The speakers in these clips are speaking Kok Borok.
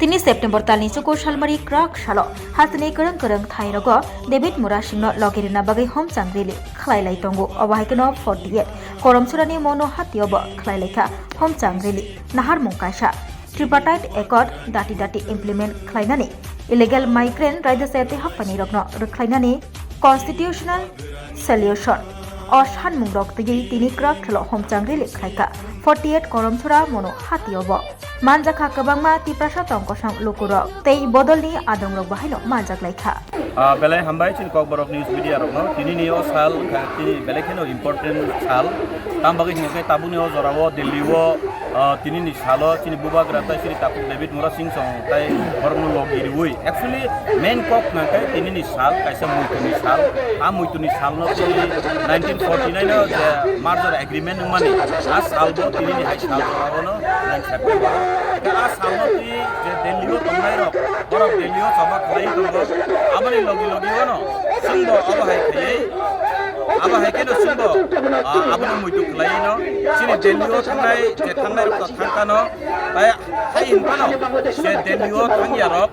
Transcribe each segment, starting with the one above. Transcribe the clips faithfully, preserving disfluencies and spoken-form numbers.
Tini September talni chukur salmari kwrak salo hasteni kwrwng kwrwng thairogo David Murasingno logi rwna bagwi homchang rally khlai lai tongo. Obo hai kheno forty eight Koromsurani mono hatio bo khlai lai kha homchang rally. Naharmung kaisa, tripartite accord dati dati implement khlainani, illegal migrant raida se tei haphaini rokno rwkhlainani constitutional solution. O sanmungrok twiwi tini kwrak salo homchang rally khlai kha forty eight Koromsura mono hatio bo. Manjakha kwbangma Tiprasa tongkosong lukurok tei bodolni adongrok bahaino manjak lai kha. Ah, belai hambai chini Kokborok News Media rokno. Tini ni o sal wngkha tini belai kheno important sal. Tam bagwi hingkhe tabukni o jorao Delhi o, ah, tini ni salo chini bubagra tai chini takhuk David Murasing song tai borokno logi riwi. Actually, main kok hwnka khe tini ni sal kaisa muitu ni sal. A muitu ni sal no tini nineteen forty nine o je merger agreement wngmani, a sal bo tini ni hai sal jorao no nine September. Khe a sal no tini je Delhi o tongnai rok, borok Delhi o choba khlai tongo. Aboni logi logi o no chwngbo abo hai khaiwi, abo hai kheno chwngbo, ah, abono muitu khlaiwi no chini Delhi o thangnai je thangnai rok thang kha no, tai hai hwn phano je Delhi o thangya rok,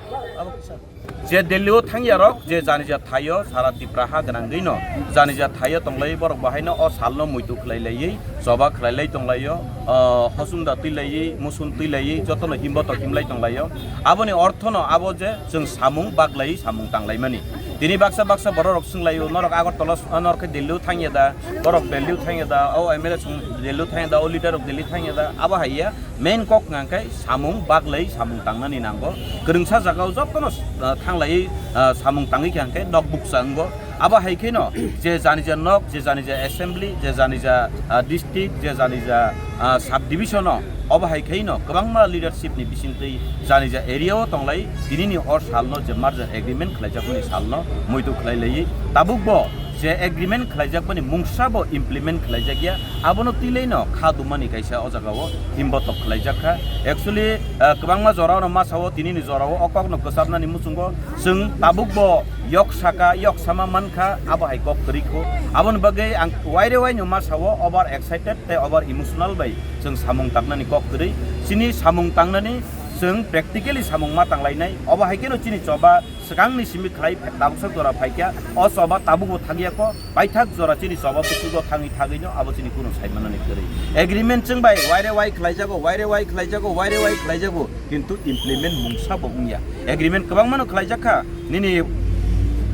je Delhi o thangya rok je janija thaio sara Tipra ha gwnangwi no janija thaio tonglai borok bahaino o salno muitu khlai laiwi choba khlai lai tonglaio, ah, hosung da twi laiwi musun twi laiwi jotono himbo to himlai tonglaio. Aboni orthono abo je chwng samung baglai samung tanglaimani. Tini baksa baksa bororok swnglaio, "Norok Agartala s-, norok khe Delhi-o thangya da, borok Delhi-o thangya da, o M L A song Delhi-o thangya da, o leader rok Delhi thangya da?" Abo hai ya, main kok hwnka khe samung baglai samung tangnani nango. Kwrwngsa jagao jotono, ah, thanglaiwi, ah, samung tangwi kha hwnkhe nok bukcha wngo. Abo hai kheno je janija nok, je janija assembly, je janija, ah, district, je janija, ah, subdivision-o, obo hai khaino kwbangma leadership ni bisingtwi janija area o tonglai, tinini o salno je merger agreement khlaijakmani salno muitu khlai laiwi, tabukbo je agreement khlaijakmani mungsa bo implement khlaijak ya, abono twilaino kha dumani kaisa o jagao himbotok khlaijak kha. Actually, ah, kwbangma jorao no ma sao, tinini jorao o kokno kwchapnani muchungo chwng tabukbo yok saka, yok sama mankha, abo hai kok kwrwi kho. Aboni bagwi ang waire waino ma sao, over excited tei over emotional bai chwng samung tangnani kok kwrwi. Chini samung tangnani chwng practically samung ma tanglainai. Obo hai kheno chini choba swkangni simi khlai tabuksa jora phaikha. O choba tabukbo thangya kho. Paithak jora chini choba kuchugo thangwi thagwino abo chini kunu saimanani kwrwi. Agreement chwng bai waire wai khlaijago, waire wai khlaijago, waire wai khlaijago, kintu implement mungsa bo wngya. Agreement kwbangmano khlaijak kha, nini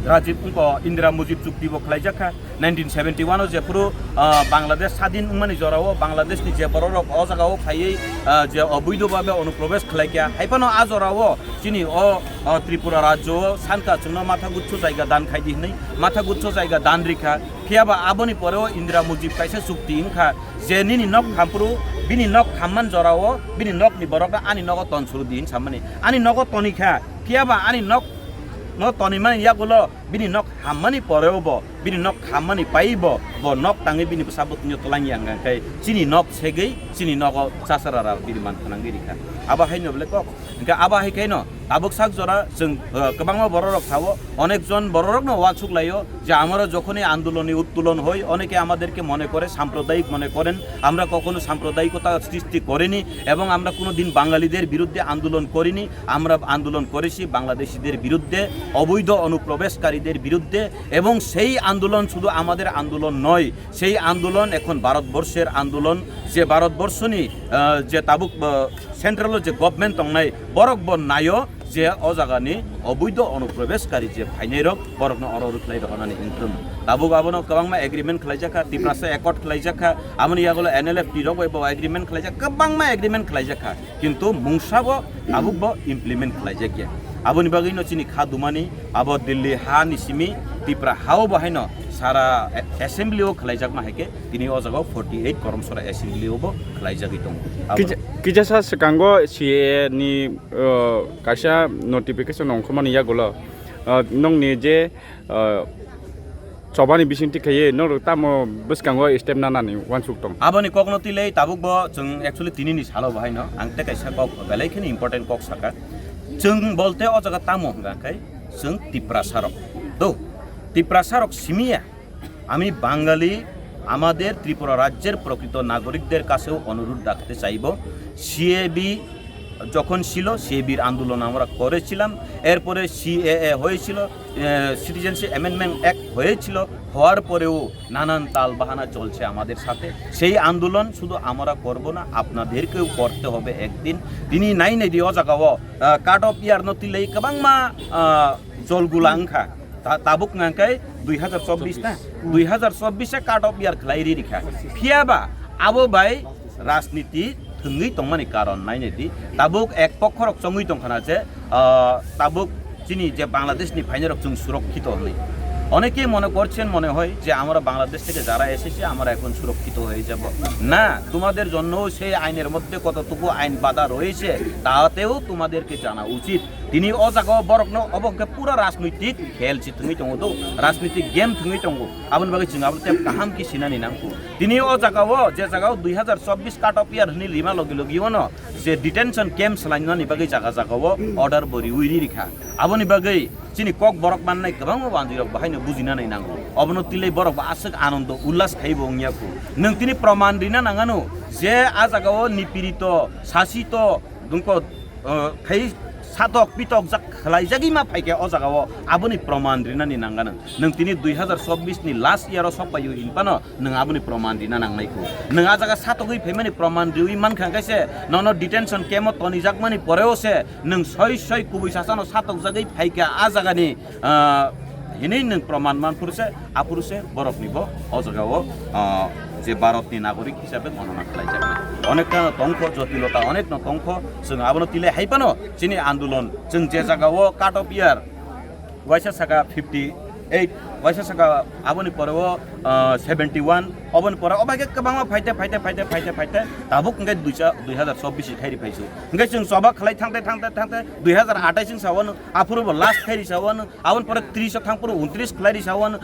Rajiv wngkho Indira Mujib chukti bo khlaijak kha. Nineteen seventy one o jephuru, ah, Bangladesh sadin wngmani jorao Bangladeshni je bororok o jagao phaiwi, ah, je oboidho babe onuprobes khlaikha, haiphano a jorao chini o, o Tripura rajyo o sankha chwngno matha guchcho jaiga dan khaidi hwnwi matha guchcho jaiga dan rikha. Phiyaba aboni poreo Indira Mujib kaisa chukti wngkha je nini nok khampru, bini nok khamman jorao bini nokni borokno ani nogo ton suru di hwn samani. Ani nogo tonikha, phiyaba ani nok no tonimani yagulo bini nok hammani poreo bo, bini nok hammani pai bo, bo nok tangwi bini bwsa bwtwino twlangya hwnkha khe chini nok segwi chini nogo chasarara biri man phanangwi rikha. Abo haino bole kok. Hwnkhe abo hai khaino tabuk sak jora chwng, uh, kwbangma bororok sao, onek jon bororokno uansuk laio je, "Amara jokhoni andoloni uttolon hoi, oneke amaderke mone kore, samprodaik mone koren, amra kokhono samprodaikota srishti korini, ebong amra kono din Bangalide r biruddhe andolon korini, amra andolon korechi Bangladeshide r biruddhe, oboidho onuprobeshkari der biruddhe, ebong sei andolon sudu amader andolon noi, sei andolon ekhon Bharotborsher andolon, je Bharotborshoni, uh, je tabuk, uh, central o je government tongnai, borok bo naio je o jagani oboidho onuprobeshkari je phainairok, borokno oro rwkhlai rw hwnani wngthung." Tabuk abono kwbangma agreement khlaijakha, Tiprasa accord khlaijakha, aboni yagulo N L F T rok bai bo agreement khlaijak, kwbangma agreement khlaijakha, kintu mungsa bo tabuk bo implement khlaijakya. Aboni bagwino chini kha dumani abo Delhi ha ni simi Tipra ha o bo haino sara assembly o khlaijakma hai khe tini o jaga o forty eight Koromsora assembly o bo khlaijagwi tongo. Abo Kija-, kijasa swkango C A A ni, uh, kaisa notification ongkhormani yagulo, uh, nongni je, uh, chobani bisingtwi khaiwi norok tamo bwskango step nanani uansuk tong? Aboni kokno twi lai tabuk bo chwng actually tinini salo bo haino ang tei kaisa kok belai kheno important kok saka. Chwng bolte o jaga tamo hwnka khe chwng Tiprasa rok. Do, Tiprasa rok simiya. আমি বাঙালি, আমাদের ত্রিপুরা রাজ্যের প্রকৃত নাগরিকদের কাছেও অনুরোধ রাখতে চাইব, সিএবি যখন ছিল, শিবির আন্দোলন আমরা করেছিলাম। এরপরে সিএএ হয়েছিল, সিটিজেনশিপ অ্যামেন্ডমেন্ট অ্যাক্ট হয়েছিল, হওয়ার পরেও নানান তাল বাহানা চলছে আমাদের সাথে। সেই আন্দোলন শুধু আমরা করব না, আপনাদেরকেও করতে হবে একদিন। Tini nai nai di o jaga o, ah, cut off year no tilei kwbangma, ah, jol gula wngkha. Ta-, tabuk hwnka khe dui hazar chobbish na, dui hazar chobbish e cut off year khlai ri rikha. Phiya ba abo bai rajniti thwngwi tongmani karon nai nai di. Tabuk ek pokkhorok chongwi tongkha na je, ah, tabuk chini je Bangladesh ni phainairok chwng surokkito hwnwi. অনেকেই মনে করছেন মনে হয় যে আমরা বাংলাদেশ থেকে যারা এসেছি আমরা এখন সুরক্ষিত হয়ে যাব। না, তোমাদের জন্যও সেই আইনের মধ্যে কতটুকু আইন বাধা রয়েছে তাতেও তোমাদেরকে জানা উচিত। Tini o jaga o borok no obo hwnkhe pura rajnoitik khel si thwngwi tongo do, rajnoitik game thwngwi tongo. Aboni bagwi chwng abo tei kaham khe sinani nangkho. Tini o jaga o je jaga o dui hazar chobbish cut off year hwnwi rima logi logi ono je detention camp swlainani bagwi jaga jaga o order bo riwi ri rikha. Aboni bagwi chini kok borok mannai kwbangma manjwi rok bo haino bujinani nango. Obono tilei borok bo aswk anondo ullas khaibo wngya kho. Nwng tini proman rina nangano je a jaga o nipirito, sasito, dungko, uh, khai satok pitok jak khlai jagwi ma phaikhe o jaga o aboni proman rinani nangano. Nwng tini dui hazar chobbish ni last year o sok paio hinphano nwng aboni proman rina nangnai kho. Nwng a jaga satogwi phaimani proman riwi mankha hwnkhe se nono detention camp o tonijakmani poreo se nwng soi soi kubui sasano satokjagwi phaikha a jagani, ah, hinwi nwng proman manphuru se, aphuru se borokni bo o jaga o, ah, je Bharatni nagorik hisabe gonona khlaijaknai. Onekta tongkho jotilota, onekno tongkho, chwng abono tilei hai phano chini andolon, chwng je jaga o cut off year waisa saka fifty eight, waisa saka aboni pore o, ah, seventy one, oboni pore o bai khe kwbangma phaite, phaite, phaite, phaite, phaite, tabuk hwnkhe duisa, dui hazar chobbish khairi phaisu. Hwnkhe chwng choba khlai thangte, thangte, thangte, dui hazar atais wng sa o nwng, aphuru bo last khairi sa o nwng, aboni pore tris o thangphuru untris khlairi sa o nwng,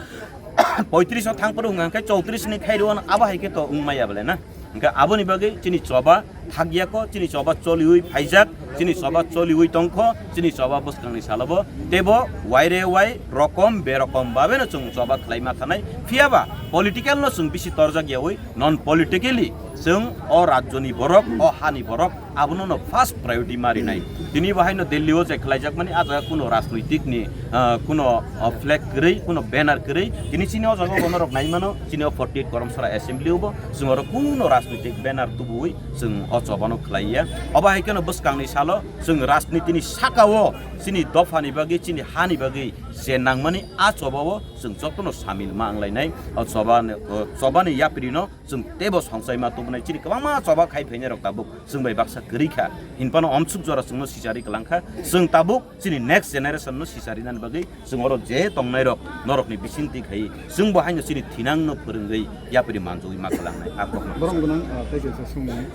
poitris o thangphuru hwnkhe chowtris ni khairi o nwng, abo hai khe to wng maya bole na. Hwnkhe aboni bagwi chini choba thakya kho, chini choba choliwi phaijak, chini choba choliwi tongkho, chini choba bwskangni salobo teibo waire wai rokom berokom babeno chwng choba khlaima thanai. Phiyaba political no chwng bisi torjak yawi, non politically chwng o rajyoni borok, o hani borok abono no first priority ma rinai. Tini bo haino Delhi o je khlaijakmani a jaga kuno rajnoitik ni, ah, kuno, ah, flag kwrwi, kuno banner kwrwi, tini chini o jaga o bono rok nai mano, chini o forty eight Koromsora assembly o bo chwng oro kuno rajnoitik banner tubuwi chwng o chobano khlaiya. Obo hai kheno bwskangni salo chwng rajnitini saka o chini dophani bagwi, chini hani bagwi je nangmani a choba o chwng jotono samil ma wnglainai. O chobani, o chobani yapri no chwng teibo songchai ma tubunai, chini kwbangma choba khai phainai rok tabuk chwng bai baksa kwrwi kha. Hinphano omsuk jora chwngno sichari kwlang kha. Chwng tabuk chini next generation no sichari nani bagwi chwng oro je tongnai rok norokni bisingtwi khai chwng bo haino chini thinang no phwrwngwi yapri manjogwi ma kwlangnai. A kokno Borok gwnang, ah, tei kaisa swngmung.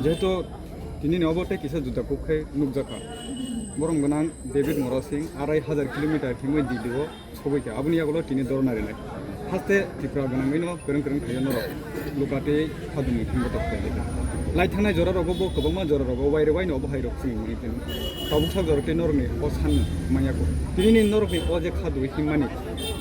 Jehetu tini ni obo tei kisa juda kuk khai nukjakha. Borok gwnang David Murasing arai hajar kilometer himwi Delhi o sogwi kha. Aboni yagulo tini dhorna rinai. Haste Tripura gwnangwi no kwrwng kwrwng khaio norok. Luka tei hadumni thangbo tok khlai lai kha. Lai thangnai jora rogo bo kwbangma jora rogo waire waino obo hai rok chini mani tini. Tabuk sak jora tei norokni o san manya kho. Tini ni norokni o je khadu himmani.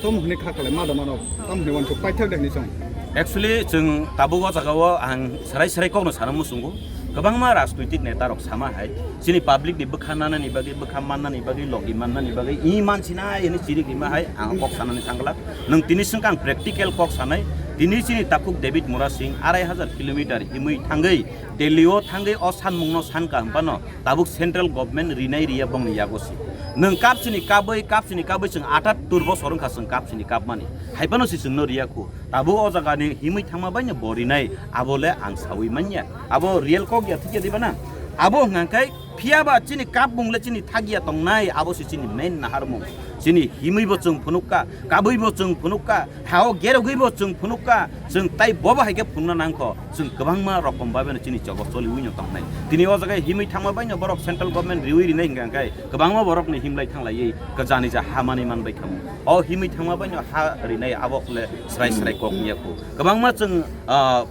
Tom hwnwi kha khalai ma da mano. Tam hwnwi wansuk paithak da hwnwi song. Actually, chwng tabuk o jaga o ang serai serai kokno sana muchungo. Kwbangma rajnoitik neta rok sama hai, chini public ni bwkha nanani bagwi, bwkha mannani bagwi, logi mannani bagwi, i mansinai hwnwi chirik rima hai ang kok sanani thangla. Nwng tini swngkha ang practical kok sanai, tini chini takhuk David Murasing arai hajar kilometer himwi thangwi, Delhi o thangwi o sanmungno sankha hwnphano tabuk central government rinai riya bongni yago se. Nwng kapsini kabwi, kapsini kabwi chwng atattur bosor wngkha chwng kapsini kapmani. Hai phano se chwngno riya khu. Tabuk o jaga ni himwi thangma bai no bo rinai, abo le ang sawi manya. Abo real kok ya, thik ya diba na? Abo hwnka khe phiya ba chini kapmung le chini thak ya tongnai, abo se chini main naharmung. Chini himwi bo chwng phunuk kha, kabwi bo chwng phunuk kha, ha o gerogwi bo chwng phunuk kha, chwng tai bo bo hai khe phunukna nang kho, chwng kwbangma rokom bai no chini choba choliwi no tongnai. Tini o jaga himwi thangma bai no borok central government riwi rinai hwnka khe kwbangma borok ni himlai thanglaiwi kwjani ja hamani man bai khamu. O himwi thangma bai no ha rinai abo khle srai srai kok ya khu. Kwbangma chwng, ah,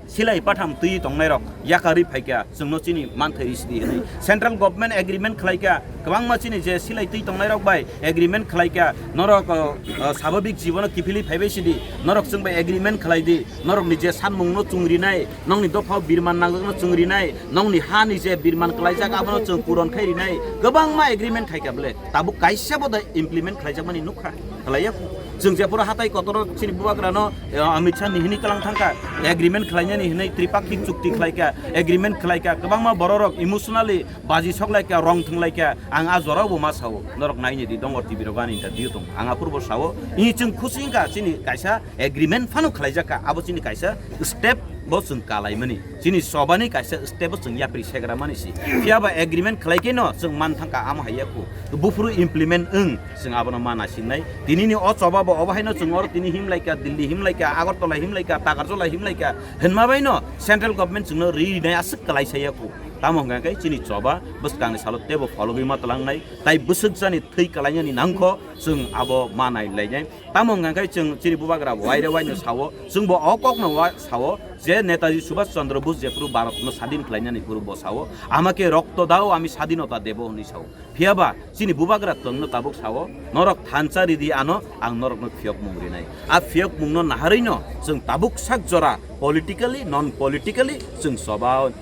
Silai patham twi tongnairok yakarwi phaikha, chwngno chini manthai risidi hwnwi. Central government agreement khlaikha, kwbangma chini je silai twi tongnairok bai agreement khlaikha, norok, uh, uh, sababik jibono kiphilwi phaibai sidi, norok chwng bai agreement khlaidi, norokni je sanmungno chwng rinai, nokni dophao birman nangjwkno chwng rinai, nokni hani je birman klaijak abono chwng puron khai rinai, kwbangma agreement khaikha bwle, tabuk kaisa bo da implement khlaijakmani nukha. Khlaiya. Chwng jephuru hatai kotoro chini bubagrano, eh, Amit Shah ni hini tlang thangkha, agreement khlainani hinwi tripakhik chukti khlaikha, agreement khlaikha, kwbangma bororok emotionally baji soklaikha, rong thwnglaikha, ang a jorao bo ma sao, norok naini di Dongor T V rogo ani interview tong, ang aphuru bo sao, ini chwng khusi wngkha chini kaisa agreement phano khlaijakha, abo chini kaisa step bo chwng kalaimani. Chini chobani kaisa step o chwng yapri segra mani si. Phiya ba agreement khlai khe no chwng man thangkha amo hai yakhu. Buphuru implement wng chwng abono ma naisingnai. Tinini o choba bo obo haino chwng oro tini himlaikha, Delhi himlaikha, Agartala himlaikha, Takarjala himlaikha. Hwnma bai no central government chwngno ri rinai aswk kwlai sa yakhu. Tamo hwnkha khe chini choba bwskangni salo tebo phologwi ma tlangnai. Tai bwswk jani thwi kwlainani nangkho chwng abo ma nai lainai. Tamo hwnkha khe chwng chini bubagra waire waino sao, chwngbo o kokno wa sao je Netaji Subhash Chandra Bose jephuru Bharatno sadin khlainani phuru bo sao, "Amake rokto dao, ami sadinota debo," hwnwi sao. Phiya ba chini bubagra chwngno tabuk sao, "Norok thansa ridi ano, ang norokno phiyokmung rinai." A phiyokmungno naharwino chwng tabuk sak jora politically, non politically chwng choba